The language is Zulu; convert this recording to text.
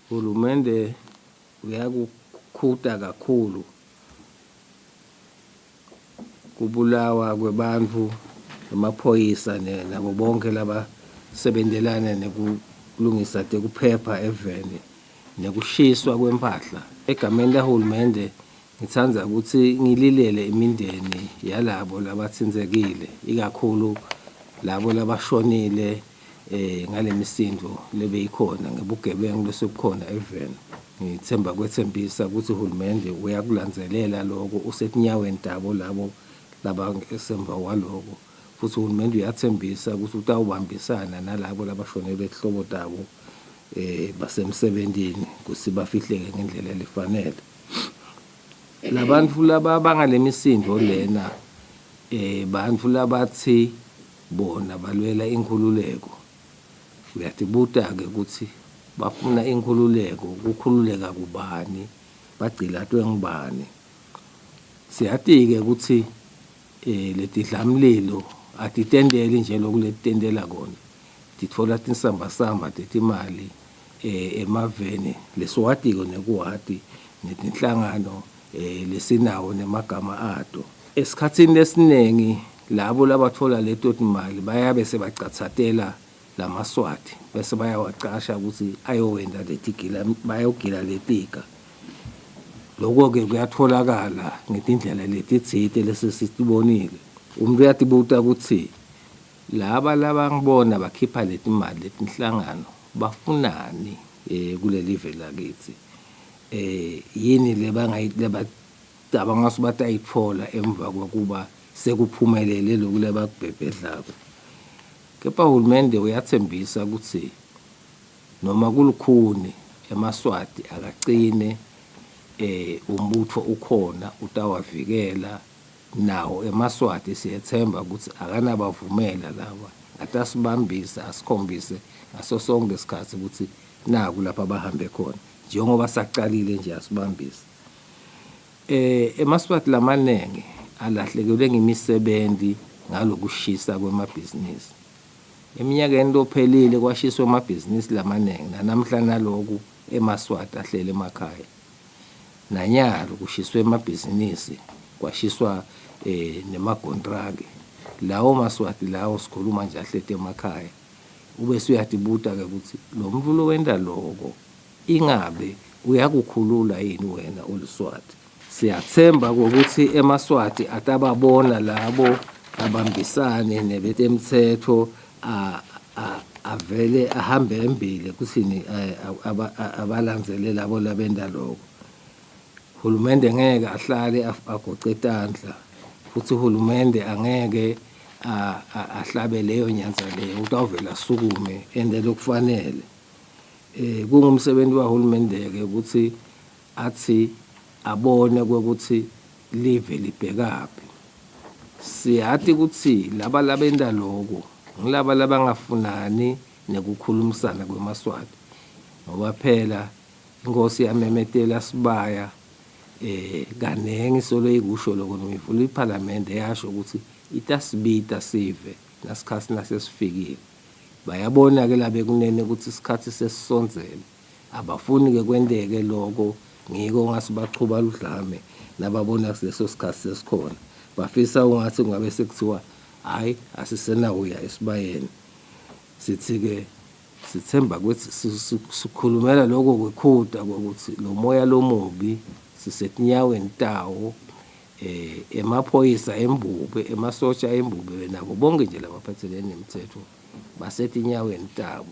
Hulumende uyakukhuta kakhulu kubulawa kwebantfu, emaphoyisa nabo bonke labasebentelana nekulungisa tekuphepha eveni nekushiswa kwempahla. Egameni lahulumende ngitsandza kutsi ngililele imindeni yalabo labatsintsekile, ikakhulu labo labashonile ngalemisindvo lebeyikhona ngebugebengu lesebukhona eveni. Ngithemba kwetsembisa kutsi hulumende uyakulandzelela loko, usetinyaweni tabo labo labasemva kwaloko, futsi hulumende uyathembisa kutsi utawubambisana nalabo labashonelwe tihlobo tabo basemsebentini kutsi bafihleke ngendlela lefanele. Labantfu laba bangalemisindvo lena bantfu labatsi bona balwela inkhululeko. Uyatibuta-ke kutsi bafuna inkhululeko, kukhululeka kubani, bagcilatwe ngubani. Siyati-ke kutsi letidlamlilo atitenteli nje loku letitentela kona, titfola tinsambasamba tetimali emaveni lesiwatiko nekuwati netinhlangano lesinawo nemagama ato. Esikhatsini lesiningi labo labatfola leto timali bayabe sebacatsatela lamaSwati bese bayawacasha kutsi ayowenta letigila, bayogila letiga. Loko-ke kuyatfolakala ngetindlela letitsite lesesitibonile. Umuntu uyatibuta kutsi laba labangibona bakhipha letimali letinhlangano bafunani kulelive lakitsi? Yini lebacabanga kutsi batayitfola emva kwekuba sekuphumelele loku labakubhebhedlako? Kepha hulumende uyatsembisa kutsi noma kulukhuni emaSwati akacine, umbutfo ukhona utawavikela, nawo emaSwati siyetsemba kutsi akanabavumela laba, atasibambisa asikhombise ngaso sonkhe sikhatsi kutsi naku lapha bahambe khona njengoba sacalile nje asibambise. EmaSwati lamanengi alahlekelwe ngimisebenti ngalokushisa kwemabhizinisi. Eminyakeni lophelile kwashiswa emabhizinisi lamanengi, nanamhla naloku emaSwati ahleli emakhaya. Nanyalo kushiswe emabhizinisi, kwashiswa nemagontraki. Lawo maSwati lawo sikhuluma nje ahleti emakhaya. Ubese uyatibuta-ke kutsi lo muntu lowenta loko ingabe uyakukhulula yini wena uliSwati. Siyathemba kwekutsi emaSwati atababona labo abambisane nebetemtsetfo avele ahambe embili kutsini abalandzele labo labenta loko. Hulumende ngeke ahlale agoce tandla futsi hulumende angeke ahlabe leyo nyandza leyo, utawuvele asukume ente lokufanele. Kungumsebenti wahulumende-ke kutsi atsi abone kwekutsi live libhekaphi. Siyati kutsi laba labenta loku ngulaba labangafunani nekukhulumisana kwemaSwati ngoba phela inkhosi yamemetela sibaya kanengi solo ikusho loko noma ivula iphalamende yasho kutsi itasibita sive nasikhatsi nasesifikile. Bayabona-ke labekunene kutsi sikhatsi sesisondzele. Abafuni-ke kwenteke loko, ngiko ungatsi bachuba ludlame nababona leso sikhatsi sesikhona. Bafisa ungatsi kungabe sekutsiwa hhayi asisenawuya esibayeni. Sitsi-ke sitsemba kutsi sikhulumela loko kwekhuta kwekutsi lo moya lomubi sisetinyaweni tawo, emaphoyisa embube, emasotja embube nabo bonke nje labaphatselene nemtsetfo basetinyaweni tabo.